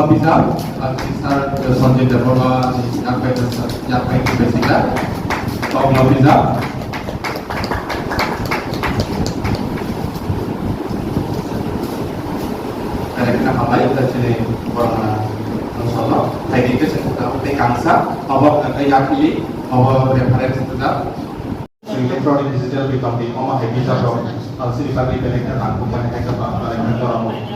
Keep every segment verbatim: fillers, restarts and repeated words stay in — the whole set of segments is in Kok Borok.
Officer, uh, Sir Sanjay Debbarma, Yakpai, Yakpai President, Town Officer. Director Hamai, Sri Bormana, Solo, Hai Dikta, Sri Kota, Tei Kangsa, Obo, Tei Yakili, Obo, Reference, Sri Electronic Digital Bitomdi, Omo Hai Dikta, Sri Pagri, Director, Tangkuk, Mani Hai Kapa, Director, Borok.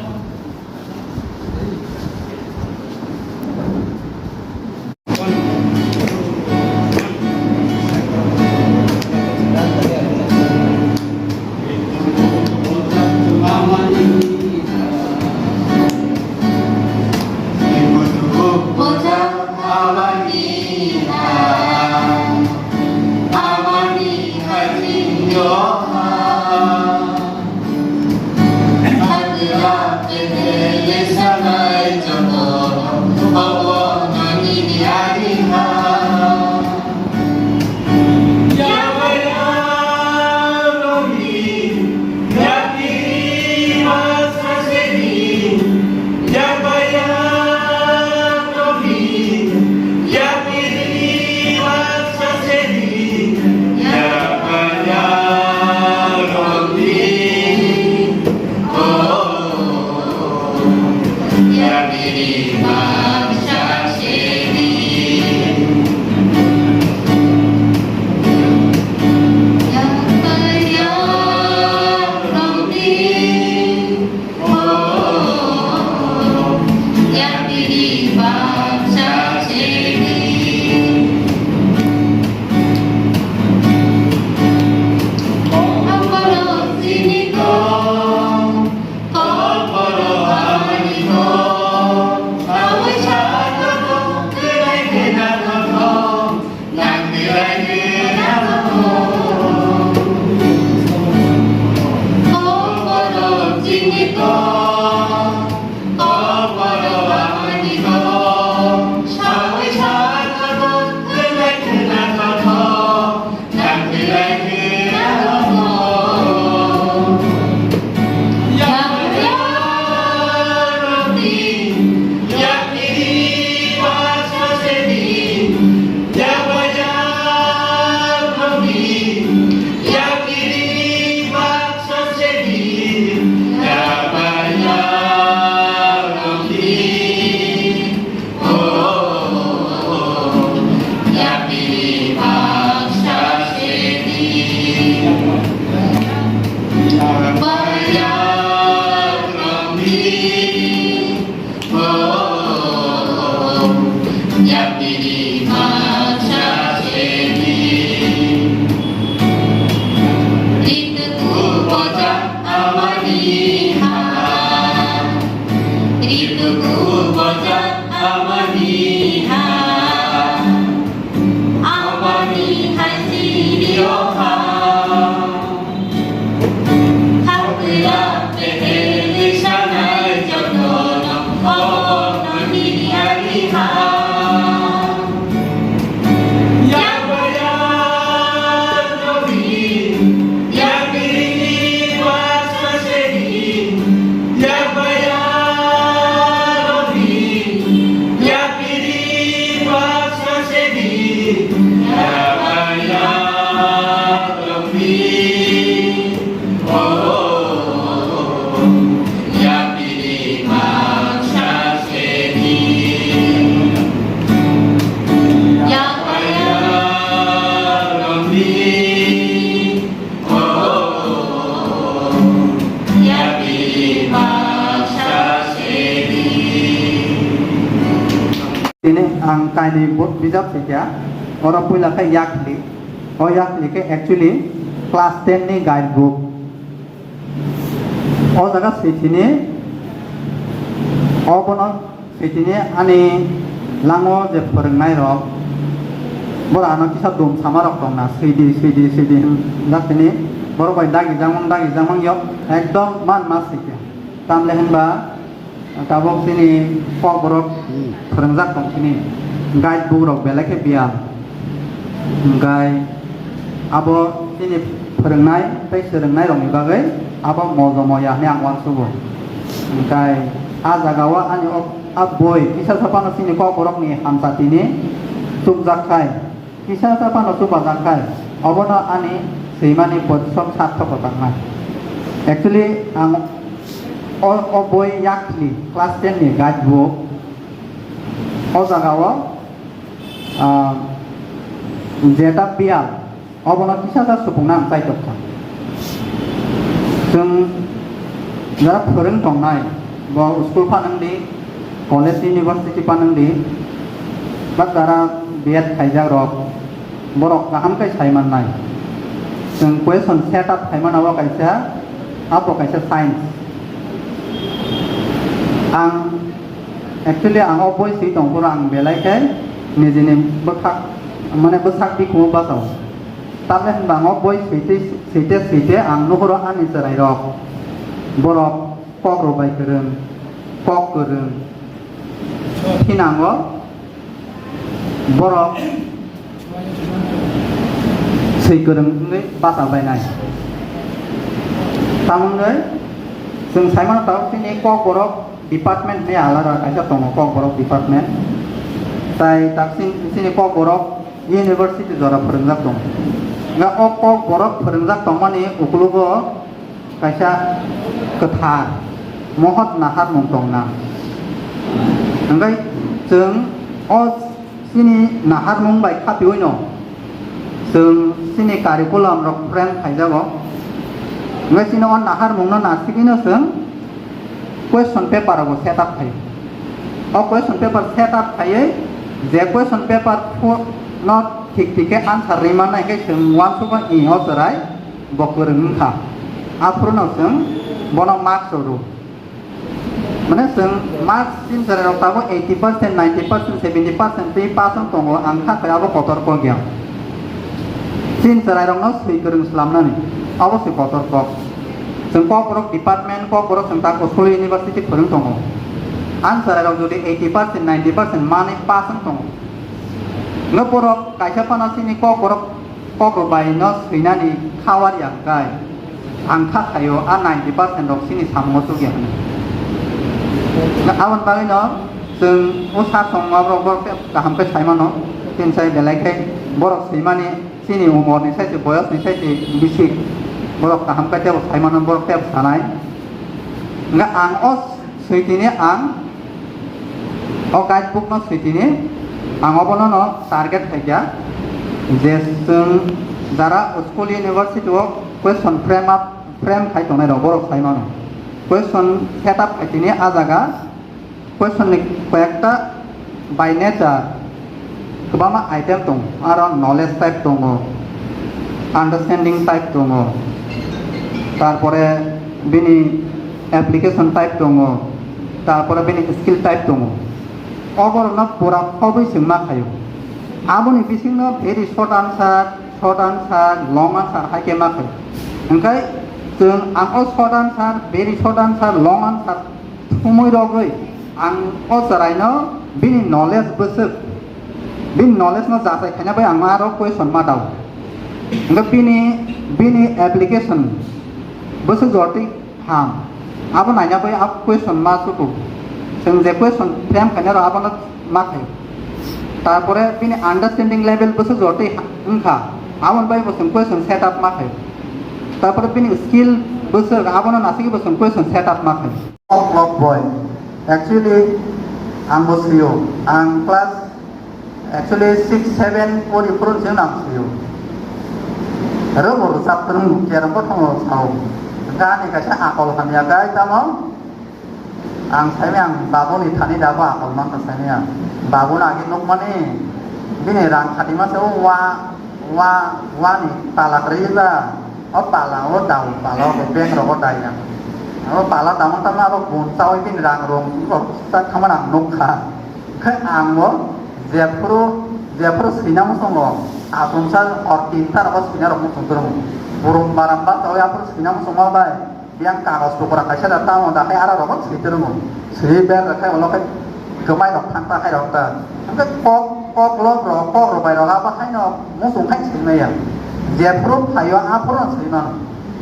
Tini ang kainwi bo-, bijap sikha, oro puila khe Yakli. O Yakli khe actually class ten ni guide book. O jaga sitini, obono sitini ani lango je phwrwngnai rok, bora ano kisa dum sama rok tongna, swidi, swidi, swidi hwnjak tini, borok bai dagi jakmang, dagi jakmang yok, ekdom man ma sikha. Tamle hwnba, tabok chini kokborok phwrwngjak tong chini, guide book rok belai khe biyal. Hwnkhe abo chini phwrwngnai tei swrwngnai rokni bagwi abo mojomo ya hwnwi ang uansugo. Hwnkhe a jagao ani o A boi kisa sa phano chini Kokborok ni hamsa tini chukjak khai, kisa sa phano chubajak khai, obono ani swimani boisom sarthok rwjaknai. Actually, ang o, o boi yakni class ten ni guide book, o jaga o, ah, Jeta Bial, obono kisa sa supungna ang chaitok kha. Chwng jara phwrwng tongnai, bo school phanang di, college, university phanang di, ba jara B Ed khaijak rok, borok kaham khe sai mannai. Chwng question set up khai mano, o kaisa, abo kaisa science. Ang, actually, ang o boi swi tong phuru ang belai khe nijini bwkhak, mane, bwsak bikhumo bachao. Tamni hwnba ang o boi swite, swite, swite ang nuhuro ani chwrairok, borok kok rwbai kwrwng, kok kwrwng, thinango borok swi kwrwng wngwi bacha bainai. Tamoni chwng sai mano, tabuk chini Kokborok department hinwi alada kaisa tongo, Kokborok department. Tai tak chini, chini Kokborok university jora phwrwngjak tongo. Hwnkhe o Kokborok phwrwngjak tongmani ukulugo kaisa kwthar mohot naharmung tongna. Hwnkhe chwng o chini naharmung bai khapiui no chwng chini curriculum rok frame khaijago. Hwnkhe chini o naharmung no nasigwi no chwng question paper rok set up khai. O question paper set up khaiwi je question paper pho-, no thik thik khe answer rwi mannai khe chwng uansukgo i o chwrai bo kwrwng wngkha. Aphuru no chwng bono marks rw. Mane chwng marks chini chwrairok tabuk eighty percent, ninety percent, seventy percent twi pass wng tongo, ang kha khe abo kotor kok ya. Chini chwrairokno swi kwrwng slamnani, abo se kotor kok. Chwng Kokborok department, Kokborok chwng tak school, university phwrwng tongo. Ang chwrairok jodi eighty percent, ninety percent manwi pass wng tongo, hwnkhe borok kaisa phano chini Kokborok kok rwbai no swinani khawar ya kai. Ang kha khaio a ninety percent rok chini samungo chukya hwnwi. Aboni bagwi no chwng o sak tongma borok, borok tei kaham khe sai mano. Tin sai belai khe borok swimani chini umor ni sai se, boyos ni sai se bisik. Borok kaham khe tebo sai mano, borok tebo sanai. Hwnkhe ang o Switini ang o guidebook no switini ang obono no target khaikha je chwng jara school, university o question frame up, frame khai tongnai rok borok sai mano. Question set up khaitini a jaga question ni koyekta by nature kwbangma item tongo, aro knowledge type tongo, understanding type tongo, tarpore bini application type tongo, tarpore bini skill type tongo. Oborokno pura khobwi chwng ma khaio. Aboni bisingno very short answer, short answer, long answer hai khe ma khaio. Hwnkhe chwng ang o short answer, very short answer, long answer thumui rogwi ang o chwraino bini knowledge bwswk, bini knowledge no jachai khaina bai ang aro question ma dao. Hwnkhe bini, bini application bwswk jortwi ham, abo naina bai abo question ma suku. Chwng je question frame khaina rw abono ma khai. Tarpore bini understanding level bwswk jortwi ha-, wngkha, aboni bai bo chwng question set up ma khai. Tarpore bini skill bwswk abono nasigwi bo chwng question set up ma khai. Clock boy. Actually, ang bo sio. Ang class, actually, six, seven pori phuru se ang sio. Aro bo rwchap kwrwng, kerong bo thongo sao. Gani kaisa akol hamya gai tamo. Ang saimaya ang babuni thani dabo akol mankha saimaya. Babuni agi nukmani bini rang khatima se o wa, wa, wani pala kwrwi ba. O pala, o dao pala, o bank rogo dai ya. O pala damo tamo abo gun chawi bini rang rong rok sak thamani ang nukha. Khe ang bo jephuru, jephuru swina muchungo, achomsa or tinta rogo swina rok muchung kwrwngo. Burum baramba chawi aphuru swina muchungma bai, biyang kagos tukra kaisa da tamo da khai ara rogo swi kwrwngo. Swi ber da khai ulo khai kwmai rok thang ta khai rok ta. Hwnkhe kok, kok lok rok, kok rok bai rok abo haino muchung khai swi maya. Jephuru phaio aphuru no swi mano.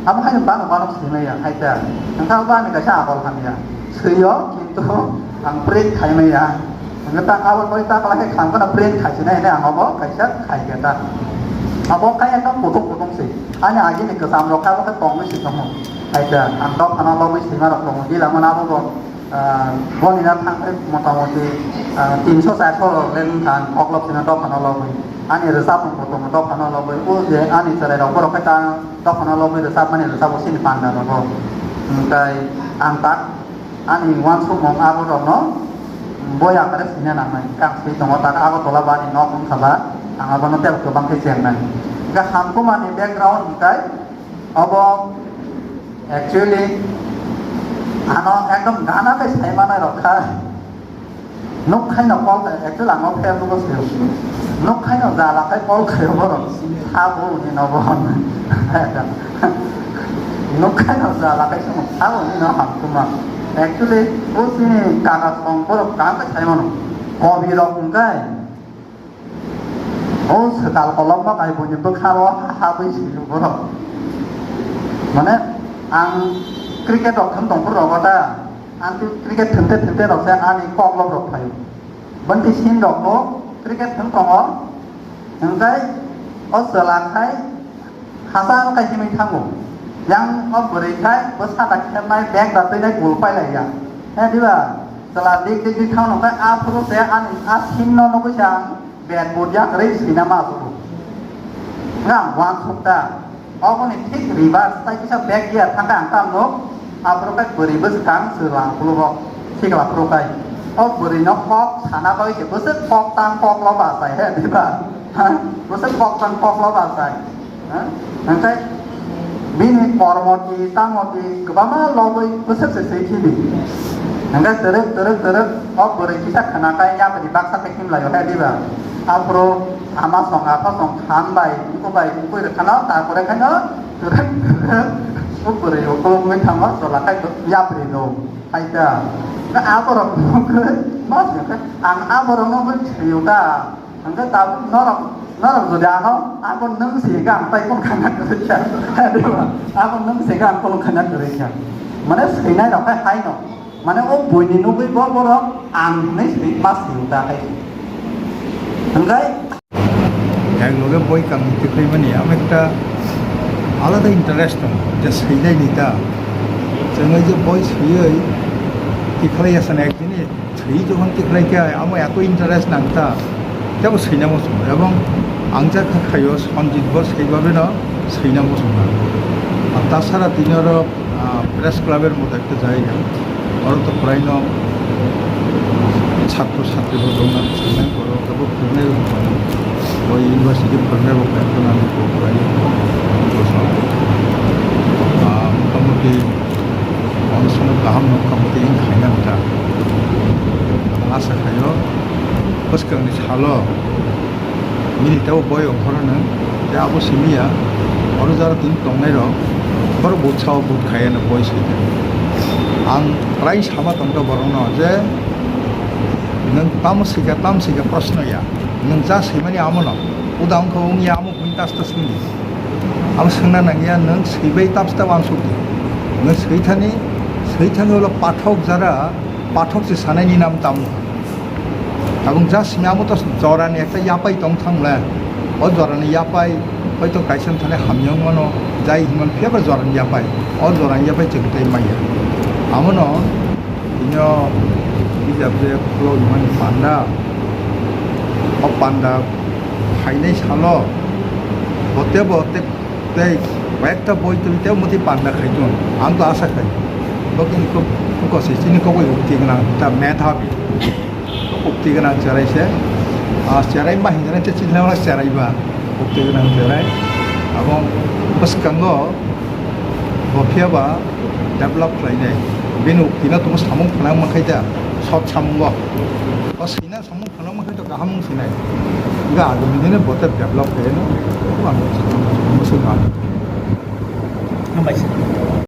Abo haino bano bano swi maya hai ta. Hwnkhe abo ani kaisa akol hamya. Thwiyo, kintu ang print khaimaya. Hwnkhe ta abo koi ta khlai khe kham kheno print khaisinai hinwi ang obo kaisa khaikha ta. Abo khai ekdom kutung kutung se. Ani agini kwcham rok khe abo khe tongwi se tongo. Kaisa ang dophano lobwi swima rok tongo. Gila mano abo bo, ah, boni na thang khe motamoti, ah, tinso charso rok le wngkha ang koklop sina dophano lobwi. Ani rwchapmung bo tongo dophano lobwi. O je ani chwrai rok borok khe ta dophano lobwi rwchapmani rwchapo sini panda rogo. Hwnkhe ang ta Ani uansukmung aborokno boi akare swina nangnai. Kang swi tongo, tak Agartala ba ani nok wngkha ba, ang abono teibo kwbang khe chengnai. Hwnkhe hamkumani background hwnkhe obo actually ano ekdom gana khe sai manai rok kha. Nuk khaino call khai, actually ang o Facebook o sio. Nuk khaino jala khai call khai borok. Sabo ni no bo. Nuk khaino jala khai simo sabo ni no hamkuma. Actually, o sini kaka song borok kaham khe sai mano. Kobi rok wngkai. O swkal kolom no kai boni bwkha o habwi sini borok. Mane ang cricket rok thum tong phuru rogo ta. Ang cricket thumte thumte rok se ani kok lok rok phaio. Bwntwi sin rok bo cricket thum tongo. Hwnkhe o chwla khai Hachal khe himwi thango. Yang o bwrwi khai bwsa da khernai bag da twinai bul pailai ya. He diba? Chwla dik dik dik thangno khe aphuru se ani a simno nugwi se ang bag bud ya kwrwi swina ma achugo. Nga uansuk ta. Oboni thik reverse tai kisa bag ya thangkhe ang tamo nuk. Aphuru khe bwrwi bwskang chwla phuru rok sikla phuru khai. O bwrwi no kok sana bagwi se bwswk kok tang kok lo ba sai he diba? Ha? Bwswk kok tang kok lo ba sai. Ha? Hwnkhe bini kormo ki, tamo ki kwbangma lobwi bwswk se swi khibi. Hwnkhe twrwk, twrwk, twrwk, o bwrwi kisa khwnakhai yapri baksa khe himlaio khe diba? Aphuru ama song, apha song, khan bai, buku bai, bukui rwkhano, tarpore khaino twrwk, twrwk, o bwrwi ukuluk wngwi thango, chwla khai yapri do, hai ta. Khe aborok nugwi ma singkhe, ang aborokno bai thwiyo ta. Hwnkhe tabuk norok, norok jodi ano, abo nwng se hwnkhe ang tai kunu khana kwrwi kha. Abo nwng se hwnkhe ang kunu khana kwrwi kha. Mane swinai rok khe haino. Mane o buini nugwi bo borok ang hwnwi swi ma swi da hai. Hwnkhe Ek loge boi kangni tikhlaimani, amo ekta alada interest tongo, je swinai ni ta. Chwng je boi swiwi tikhlai ya sana ek din. Swi jokhon tikhlai khe amo eto interest nang ta, tebo swina muchungo. Ebong ang ja kha khaio Sanjit bo swibabe no swina muchungo. Ar tasara tini oro, ah, press club er moto ekta jai na. Oro to prai no chhatro chhatri bo dong na, swinai oro kebo phungnai bo tongo. Bo university phungnai bo kaitor nang bo prai. Ah, motamuti Ono sono kaham nokha muti wng khaina wngkha. Asa khaio, bwskangni salo nini teibo boi ongkhorno, tei abo simi ya, oro jara tini tongnairok, borok butsa o but khaiya no boi swi. Ang prai sama tongkha borokno je, nwng tamo swikha, tam swikha proshno ya, nwng ja swimani amono, uda wngkha wngya amo buini tas tas wngdi. Abo swngna nangya, nwng swibai tabs ta uansukdi. Nwng swithani, swithani ulo pathok jara, pathok se sanaini nam tamo. Tabuk just simi amo to jorani ekta yapai tong thangle. O jorani yapai, hoito kaisa thani hamya wngmano, jai hinmano, phiya ba jorani yapai. O jorani yapai chwng tei maya. Amono, bini o bijap je khulok mani panda. O panda phainai salo, bote bote Tei koyekta boi twi tei muti panda khai tong. Ang to asa khai. Bo kini kok, kok se chini kok bai ukti gwnang ta methabi. Ukti gwnang cherai se. Ah, cherai ma hinjana te chini wala cherai ba. Ukti gwnang cherai. Abo bwskango bo phiya ba develop khlainai. Bini ukti no tong samung phanang ma khai ta. Sot samungo. O sina samung Ano mokhe to kaham wng sinai. Ga agini dine bote develop khe no. Ano musulman. Hambai se.